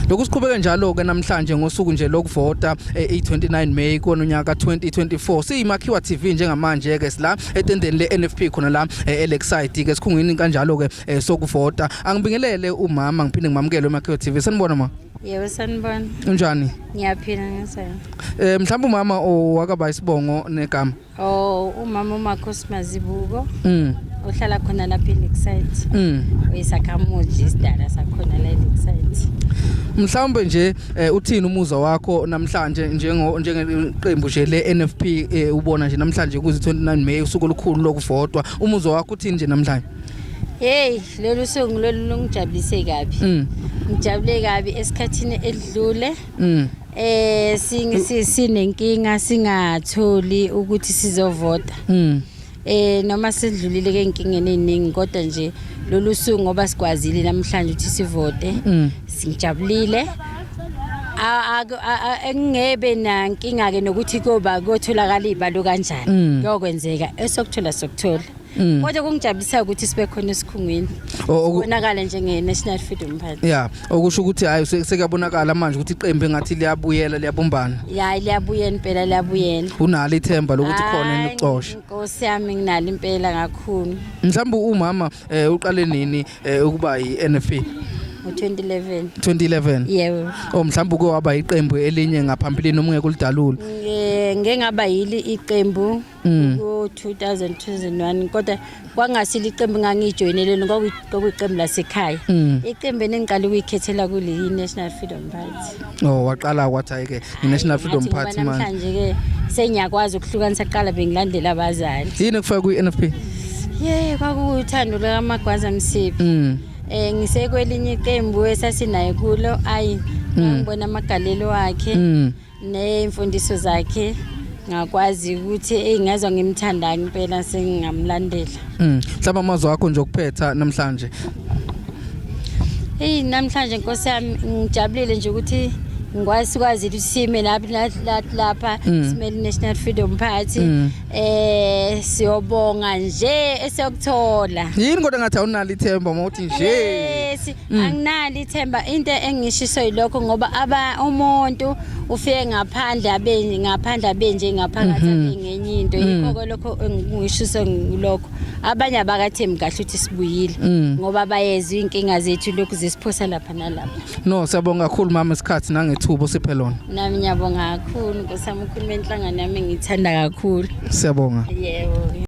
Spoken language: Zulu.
Lokhu siqhubeke njalo ke namhlanje ngosuku nje lokuvota i-29 May kona unyaka 2024. Siyimakhiwa TV njengamanje ke sila etendeni le-NFP khona la eLakeside ke sikhungwini kanjalo ke sokuvota. Angibingelele umama ngiphinde ngimamukele eMakhiwa TV. Sanibona ma. Yebo, sanibona. Unjani? Ngiyaphila ngesena. Mhlawumbe umama owakaba isibongo negama. Oh, umama uMakhosi Mazibuko. Ohlala khona lapha eLakeside. Uyisakhamuzi isidala sakhona la eLakeside. Mhlawumbe nje uthini umuzwa wakho namhlanje njengeqembu nje le-NFP, ubona nje namhlanje kuze 29 May, usuku olukhulu lokuvotwa, umuzwa wakho uthini nje namhlanje? Hey, lolu suku lolu lungijabulise kabi. Ngijabule kabi esikhathini edlule. Sinenkinga singatholi ukuthi sizovota. Noma sidlulile ke inkingeni eziningi, kodwa nje lolu suku ngoba sikwazile namhlanje ukuthi sivote. Sijabulile. Engebe nankinga ke nokuthi koba kotholakala izibalo kanjani. Kuyokwenzeka esokuthola sokuthola. Kodwa kungijabulisa ukuthi sibe khona esikhungweni. Kubonakala njenge National Freedom Party. Yeah, okusho ukuthi hayi, sekuyabonakala manje ukuthi iqembu engathi liyabuyela, liyabumbana. Ya, liyabuyela impela, liyabuyela. Unalo ithemba lokuthi khona Hhayi, enokucosha? Nkosi yami, nginalo impela kakhulu. Mhlawumbe umama uqale nini ukuba yi-NFP? Ngo-2011. 2011? Yebo. Oh, mhlawumbe uke waba iqembu elinye ngaphambilini noma ungeke ulidalule? Ngeke ngaba yili iqembu ku-2000 2001, kodwa kwangasilo iqembu ngangiyijoyinele, kwakuyiqembu lasekhaya. Iqembu engiqala ukuyikhethela kule National Freedom Party. Oh, waqala kwathi hayi ke, i-National Freedom Ngathi ngoba Party manje. Namhlanje ke sengiyakwazi ukuhlukanisa, kuqala bengilandela abazali. Yini ekufaka kwi-NFP? Ye, kwakuwuthando lukaMagwaza Msibi. Ngisekwelinye iqembu esasinaye kulo, ayi, ngibona amagalelo wakhe nemfundiso zakhe, ngakwazi ukuthi hey, ngazwa ngimthanda impela, sengingamlandela. Mhlawumbe amazwi akho nje okuphetha namhlanje. Hey, namhlanje nkosi yami, ngijabulile nje ukuthi ngikwazi sikwazi ukuthi sime lapha simele National Freedom Party. Siyobonga nje esiyokuthola. Yini kodwa ngathi awunalo ithemba mawuthi nje? Yes, anginalo ithemba. Into engishiso yilokho, ngoba aba umuntu ufike ngaphandle abe ngaphandle, abe nje ngaphakathi abe ngenye into. Yikho ke lokho engishiso ngilokho. Abanye abakathembi kahle ukuthi sibuyile ngoba bayezwa inkinga zethu lokhu zisiphosa lapha nalapha. No, siyabonga kakhulu mama isikhathi nangethuba osiphe lona. Nami ngiyabonga kakhulu, Nkosi yami, ukhuluma enhlangano yami engiyithanda kakhulu. Siyabonga. Yebo.